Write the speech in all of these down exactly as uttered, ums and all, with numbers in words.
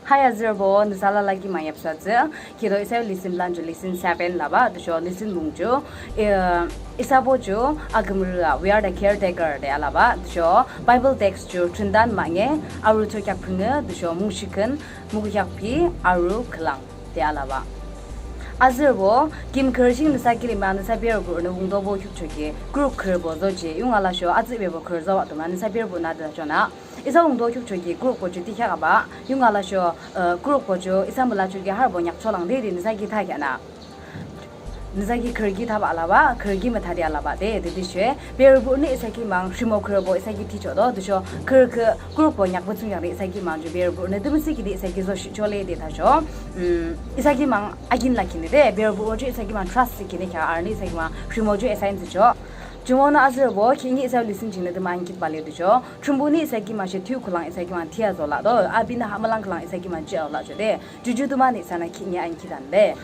Hi azürübo, nüsa alala ki mayap sa tsü. Kido isa yo lesson plan ju lesson seven labah, tüsho lesson mung ju, eh, isabo ju akümrü a, we are the caretaker de alabah, tüsho Bible text ju Thrüntan mahne, aru thürükheak phüngü, tüsho mung shikün, mung kheak phüyi, aru khülang de alabah. Azürübo, kim khürü ching nüsa kilim a nüsa bebuhrünü wungdobo kukchoki, kuruk khürübo zoji, yung alasho, atsü bebo khürü zobah tuma, nüsa bebuhrünü de jonü. Isa wungdo kukchoki kurukbo ju tikheak abah, yung alasho, eh, kurukbo ju isa mülachoki harübo nyakchoh lang de, de nüsa ki thakheanü. Nüsa ki khürü ki thabah alabah, khürü ki müthade alabah de, de tüshe, bebuhrünü isa ki mang, rhimo khürübo isa ki tichoh do, tüsho, khürü kü, kurukbo nyakbo thsungkheak de isa ki mang ju bebuhrünü, tümütüsho ki de isa ki zoshihchoh le de thachoh, mm, isa ki mang akin lakhi nü de, bebuhrü ju isa ki mang trust thsükhi nü kheak arünü isa ki mang, rhimo ju assign thsüchoh. Jumonü azürübo, khihni isa yo lesson chingnü tümü ankihbah le tüsho. Thrünpuhnü isa ki mang she thiyu khülang isa ki mang thiyu azo lah do. Apinü ha mülang khülang isa ki mang jih azo lah cho de. Juju tümünü isanü khihni ankihdan de.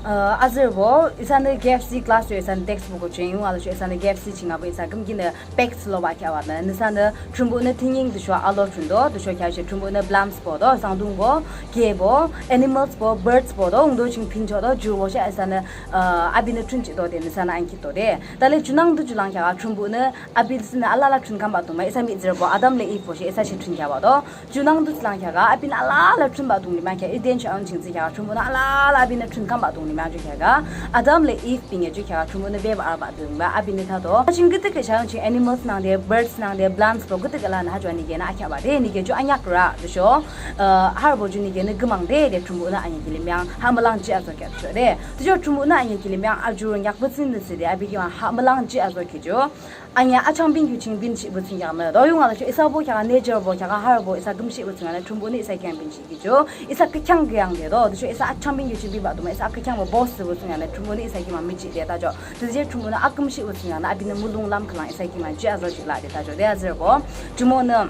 Uh, azürübo, isanü K F C class yo isanü textbook ching, yung alasho isanü K F C ching abo isa kümkinü pack thsülobah kheahbanü. Nüsanü Thrünpuhnü thüning tüsho alo thründo, tüsho kheak she Thrünpuhnü plants bo do, sangdung bo, ke bo, animals bo, birds bo do, wungdo ching pinchoh do, jurübo she isanü, uh, apinü thrünjihdo de, nüsanü ankihdo de. Tale junangde ju lang kheak a Thrünpuhnü api thsünü alala thrünkambah tuma, isa mihtsürübo Adam le Eve bo she isa she thrünkheabah do. Junangde ju lang kheak a apinü alala thrünbah dunglim a kheak a, Eden ching aung ching tsü kheak a Thrünpuhnü alala apinü thrünkambah dunglim a ju kheak a, Adam le Eve binü ju kheak a Thrünpuhnü bebah arübah dunglim a apinü thado. Ching küdükhüh ching animals nangde, birds nangde, plants bo küdükhüh lanü ha ju anihkenü akheahbah de, nihke ju anyakrü tüsho, uh, harübo ju nihkenü kümang de, de Thrünpuhnü ane kilim yang, ha mülang jih azo kheak tüsho de. Tüsho Thrünpuhnü ane kilim yang, ajurü nyakbo thsünü thsüde, api ki mang ha mülang jih azo kheak ju. Ane achang binkiu ching binshihpü thsungkheak nü. Do yung alasho isabo kheak a, nature bo kheak a, harübo isa kümshihpü thsungkheak nü, Thrünpuhnü isa ki mang binshihkhi ju. Isa kükheang kükheang de do. Tüsho isa achang binkiu ching bebah tuma, isa kükheang bo boss thsüpü thsungkheak nü, Thrünpuhnü isa ki mang michih de thachoh. Tüshe Thrünpuhnü akümshihpü thsungkheak nü, apinü mulong lam khülang isa ki mang jih azo jihlah de thachoh. De azürübo. Jumonü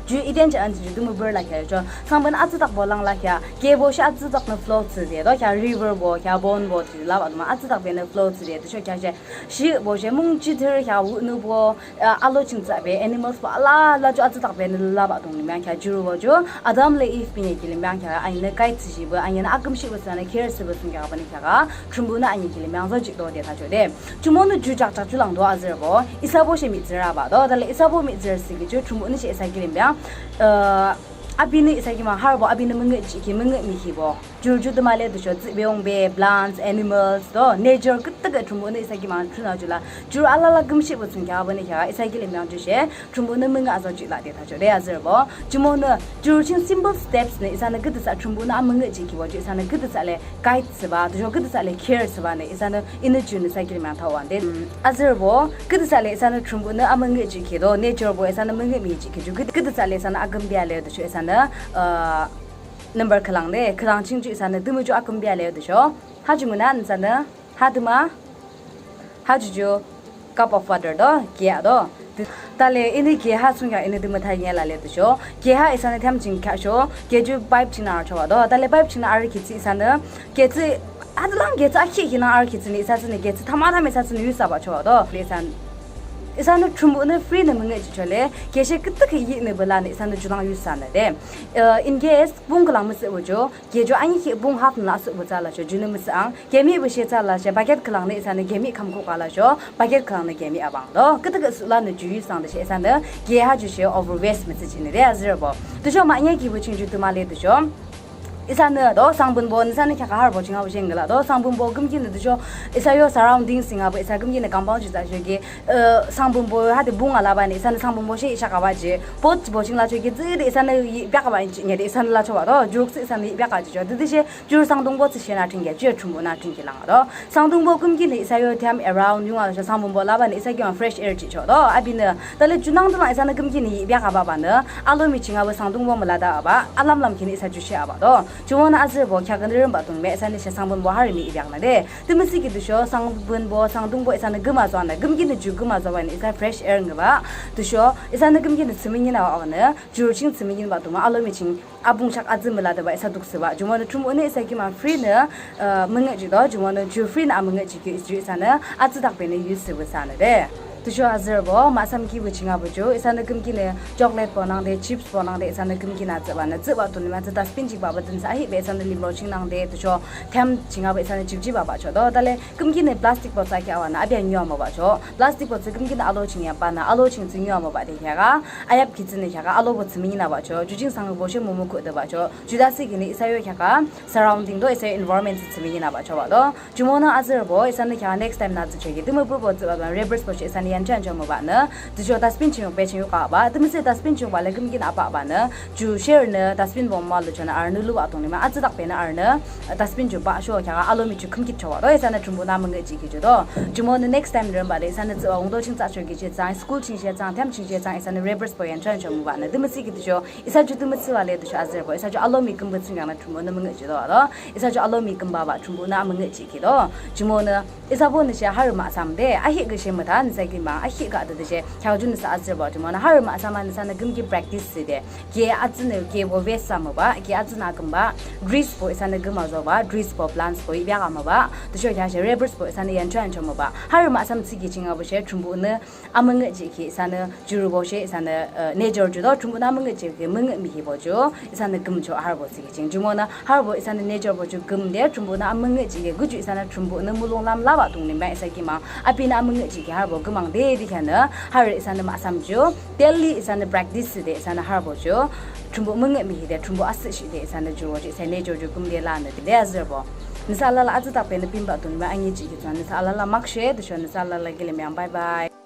ju Eden ching aung ching ju tümü bürü la kheak cho. Sangphünü atsüdakbo lang la kheak a, ke bo she atsüdak nü flow thsüde do, kheak river bo, kheak pond bo, thsü labah tuma atsüdakbenü flow thsüde, tüsho kheak she, shi bo she mung jither kheak a wünü bo, uh, alo ching tsahbe, animals bo alala ju atsüdakbenü labah dunglim yang kheak a jurübo ju, Adam le Eve binü kilim yang kheak a, anenü guide thsüshihpü, anenü akümshihpü thsünü care thsüpü thsungkheak abanü kheak a, Thrünpuhnü ane kilim yang zojihdo de thachoh de. Jumonü ju jakjak ju lang do azürübo, isabo she mihtsürü bah do, tale isabo mihtsürü thsükhi ju, Thrünpuhnü she isa kilim yang, uh, apinü isa ki mang harübo apinü müngühjihkhi, müngühmühikhi bo. Jurü ju tümü le tüsho, tsühbe wungbe, plants, animals, do, nature, küdükhüh Thrünpuhnü isa ki mang thrüna ju la. Jurü alala kümshihpü thsungkheak abanü kheak a, isa kilim yang ju she, Thrünpuhnü müngüh azo jihlah de thachoh de azürübo. Jumonü, jurü ching simple steps nü, isanü küdüsa Thrünpuhnü amüngühjihkhi bo ju, isanü küdüsa le guide thsübah, tüsho küdüsa le care thsübah nü, isanü inü ju nüsa kilim yang thawan de. Mm, azürübo, küdüsa le isanü Thrünpuhnü amüngühjihkhi do, nature bo isanü müngühmühijihkhi ju, küdü-, küdüsa le isanü akümbia le tüsho isanü, uh, number khülang de, khülang ching ju isanü tümü ju akümbia le tüsho. Ha ju ngüna nüsanü, ha tümü, ha ju ju cup of water do, ke a do. Tü-, tale inü ke ha thsungkheak inü tümü thani la le tüsho. Ke ha isanü thiyam ching kheak sho, ke ju pipe chingnü arüchoh bah do. Tale pipe chingnü arükhi thsü isanü, ke thsü, atlang ke thsü akhi kinü arükhi thsünü isa thsünü ke thsü thamatha isa thsünü use thsübah choh bah do. Le isanü, isanü Thrünpuhnü free nü müngühjihchoh le, ke she küdükhüh yihnüpü lanü isanü junang use thsünü de. Uh, in case, pung khülang müsühpü ju, ke ju anikhi pung half nü la sühpü thsü lasho, junü müsüh ang, ke mihpü she thsü lasho, bucket khülang nü isanü ke mih kamkuk a lasho, bucket khülang nü ke mih abang do. Küdükhüh süh lanü ju use thsang tüshe isanü, ke ha ju she over waste müthsüjih nü de azürübo. Tüsho mahne kipü ching ju tümü le tüsho. Isanü do, sangphünbo, nüsanü kheak a harübo ching abo she ngüla do, sangphünbo kümkinü tüsho, isa yo surroundings ching abo, isa kümkinü compound ju thsü shoki, uh, sangphünbo hade pung alabah nü, isanü sangphünbo she isa kabah ji, pot bo ching lachoki, tsüde isanü yi biak kabah ji, ngede isanü lachoh bah do, jurük thsü isanü yi biak kabah ji cho, tütüshe, jurü sangdungbo thsü she nü thrünkhi, ju Thrünpuhnü thrünkhi lang do. Sangdungbo kümkinü isa yo thiyam around yung alasho sangphünbo labah nü isa ki mang fresh air jichoh do. Apinü, tale junangde lang isanü kümkinü yi biak kabah banü, alomi ching abo sangdungbo mülade abah, alamlam kinü isa jushe abah do. Jumonü azürübo kheakü nü rhimobah dunglim a isanü she sangphünbo harü mih biak nü de. Tümütüsho ki tüsho sangphünbo, sangdungbo isanü küma zoanü, kümkinü ju küma zobanü isa fresh air ngübah. Tüsho isanü kümkinü thsümünimnü abanü, jurü ching thsümünimnü bah tuma, alomi ching apung chak atsü müladebah isa dukthsübah. Jumonü Thrünpuhnü isa ki mang free nü, uh, müngühjihdo, jumonü ju free nü amüngühjihkhi ju isanü, atsüdakbenü use thsüpü thsünü de. Tüsho azürbo, mahsam kibu ching abo ju isanü küyimkinü chocolatebo nangde, chipsbo nangde isanü küyimkinü atsühbanü, tsühbah dunglim atsü dustbin ching bahbah dünsa ahibe isanü limro ching nangde, tüsho them ching abo isanü chipji bahbahchoh to. Tale küyimkinü plasticbo tsü kheahbanü api a nyo amübahchoh. Plasticbo tsü küyimkinü alo ching yapbanü, alo ching tsü nyo amübah de kheaka, ayap ki tsünü kheaka alobo tsü minginabahchoh. Ju ching sangbo she mümüküdebahchoh. Judüsü kinü isa yo kheaka surrounding to, isa yo environment tsü minginabahchohbah to. Jumonü azürbo isanü kheaka next time nü atsüchoki tümüpürübo tsühbah dunglim wrappersbo she isanü yancho yancho mübah nü, tüsho dustbin ching yukbe ching yukabah, tümüshe dustbin ching yukbah le küyimkinü abahbanü, ju sherünü dustbinbo müluchonü arünü lubah dunglim atsüdakbenü arünü dustbin ju bahsho kheaka alomi ju küyimkitchohbah to, isanü Thrünpuhnü müngühjihkhi ju to. Jumonü next time rümbah le isanü tsühbah wungdo ching tsühchoki she thsang, school ching she thsang, them ching she thsang isanü wrappersbo yancho yancho mübah nü, tümüshe ki tüsho isa ju tümü thsübah le tüsho azürbo isa ju alomi kümbah thsungkheaknü Thrünpuhnü müngühjih to ato. Isa ju alomi kümbahbah Thrünpuhnü amüngühjihkhi to. Jumonü isabonü she harü mahsam de ahihküshe mütha nüsa ki ma ahihküa tütüshe kheakü ju nüsa azürbo, jumonü harü mahsam a nüsanü küyimki practice thsüde, ke atsünü kebo waste thsü mübah, ke atsünü akümbah, treesbo isanü kümbah zobah, treesbo plantsbo yibea ka mübah, tüsho kheaküshe wrappersbo isanü yancho yancho mübah. Harü mahsam thsükhi ching abo she Thrünpuhnü amüngühjihkhi isanü jurübo she isanü, uh, nature ju to Thrünpuhnü amüngühjihkhi müngühmühibo ju isanü kümchoh harübo thsükhi ching. Jumonü harübo isanü naturebo ju kümde Thrünpuhnü amüngühjihkhi küju isanü Thrünpuhnü mulonglam labah dunglim ba isa ki ma apinü amüngühjihkhi harübo kümang de dikheanü harü isanü mahsam ju daily isanü practice thsüde isanü harübo ju Thrünpuh müngühmühide, Thrünpuh asühshihde isanü jurübo ju isa nature ju kümde lanü de azürbo. Nüsa alala atsüdakbenü binbah dunglim ba anijihkhi thsüa nüsa alala makshe tüsho nüsa alala kilim yang, bye bye.